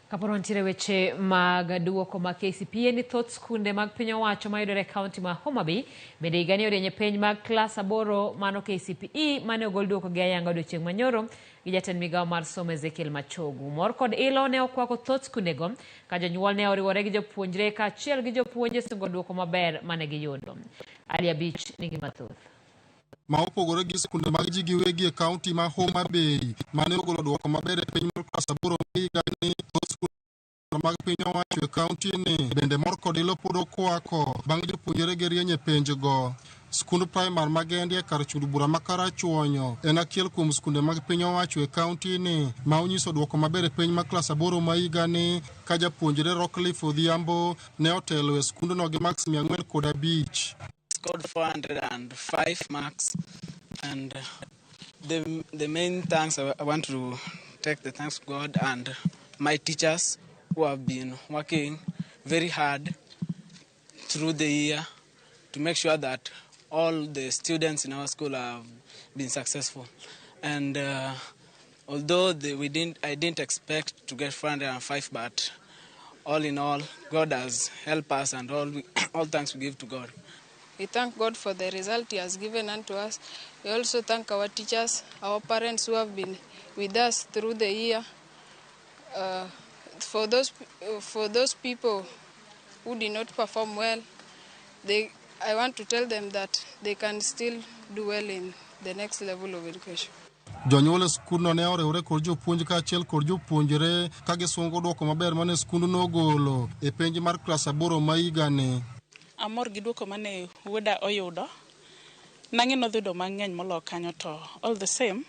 Kapod wantiere weche mag duoko mag KCPE ni thoth skunde mag piny owacho mayudore e kaunti ma Homa Bay bende higani orieny e penj mag klas aboro mano KCPE mane ogol duoko gi ayanga odiochieng' manyoro gi jatend migawo mar somo Ezekiel Machogu. Mor kod ilo ne okwako thoth skundego ka jonyuol ne oriwore gi jopuonjre kaachiel gi jopuonj e sungo duoko maber mane giyudo. Ali Abich nigi mathoth. Ma opogore gi skunde mag ji giwegi e kaunti ma Homa Bay mane ogolo duoko maber e piny mar klas aboro ma higani, thoth skunde mag piny owacho e kaunti ni bende mor kod ilo pod okwako bang' jopuonjre gi rieny e penjgo. Skund primar ma Gendia kar chund bura ma Karachuonyo en achiel kuom skunde mag piny owacho e kaunti ni ma onyiso duoko maber e piny ma klas aboro ma higani ka japuonjre Rockcliffe Odhiambo ne otelo e skundno gi marks 405. Scored 405 marks, and the main thanks, I want to take the thanks to God and my teachers who have been working very hard through the year to make sure that all the students in our school have been successful. And although we didn't, I didn't expect to get 405, but all in all, God has helped us, and all thanks we give to God. We thank God for the result He has given unto us. We also thank our teachers, our parents who have been with us through the year. For those people who did not perform well, I want to tell them that they can still do well in the next level of education. Jonyuol e skundno ne oriwore kod jopuonj kaachiel kod jopuonjre ka gisungo duoko maber mane skundno ogolo e penj mar klas aboro ma higani. Amor gi duoko mane wuoda oyudo. Nang'e nodhi yudo mang'eny moloyo kanyo, to all the same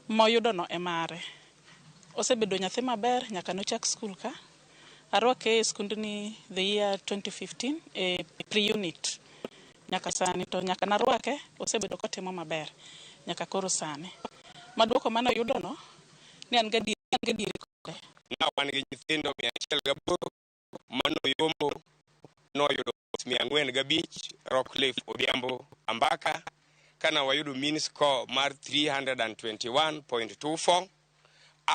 moyudo no e mare. Osebedo nyathi maber nyaka nochak skul ka. Arwake e skundni the year 2015 e pre-unit nyaka sani, to nyaka narwake osebedo kotimo maber nyaka koro sani. Maduoko mane oyudo no ni an gadieri kode. Na wan gi nyithindo 108 manoyombo noyudo 405, Rockcliffe Odhiambo Ambaka, kana wayudo mean score mar 321.24,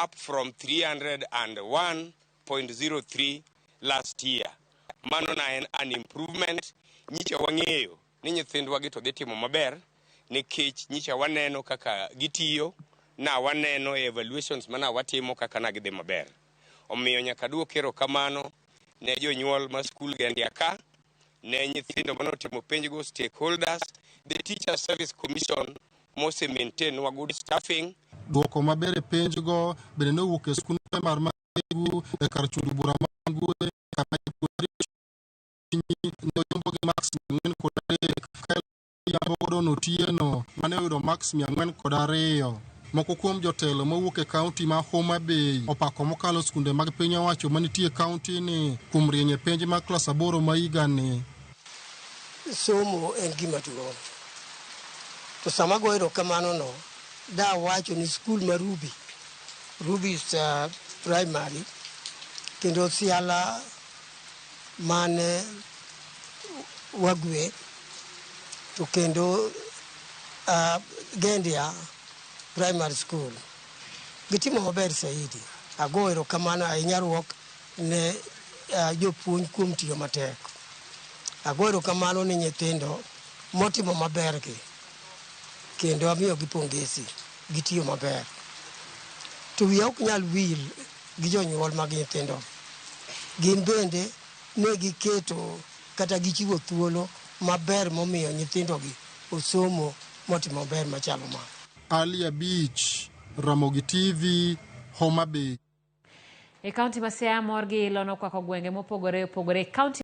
up from 301.03 last year. Mano na en an improvement. Nyicha wang'eyo ni nyithindwa gi to dhi timo maber nikech nyicha waneno kaka gitiyo, na waneno e evaluations mana watimo kaka na gidhi maber. Omiyo nyaka duok erokamano ne jonyuol ma skul Gendia ka, ne nyithindo manotimo penjgo, stakeholders, the Teacher Service Commission mose maintain wa good staffing. Duoko maber e penjgo bende nowuok e skund primar ma Egu e kar chund bura ma Ngwe, kama jopuonjre ne oyombo gi marks 403 ka Odhiambo Gordon Otieno mane oyudo marks 402. Moko kuom jotelo mowuok e kaunti ma Homa Bay opako mokalo skunde mag piny owacho manitie e kaunti ni kuom rieny e penj mag klas aboro ma higani. Somo en gima duong'. To sama ago erokamano no, da wacho ni skul ma Ruby, Ruby's Primary, kendo Siala mane Wagwe, to kendo Gendia Primary School. Gitimo maber saidi. Ago erokamano ahinya ruok ne jopuonj kuom tiyo matek. Ago erokamano ni nyithindo motimo maber gi, kendo amiyogi pongezi, gitiyo maber. To wiya ok nyal wil gi jonyuol mag nyithindo. Gin bende ne giketo kata gichiwo thuolo maber momiyo nyithindogi osomo motimo maber machalo ma. Ali Abich, Ramogi TV, Homa Bay. E kaunti ma Siaya mor gi ilo nokwako gwenge mopogore opogore e kaunti.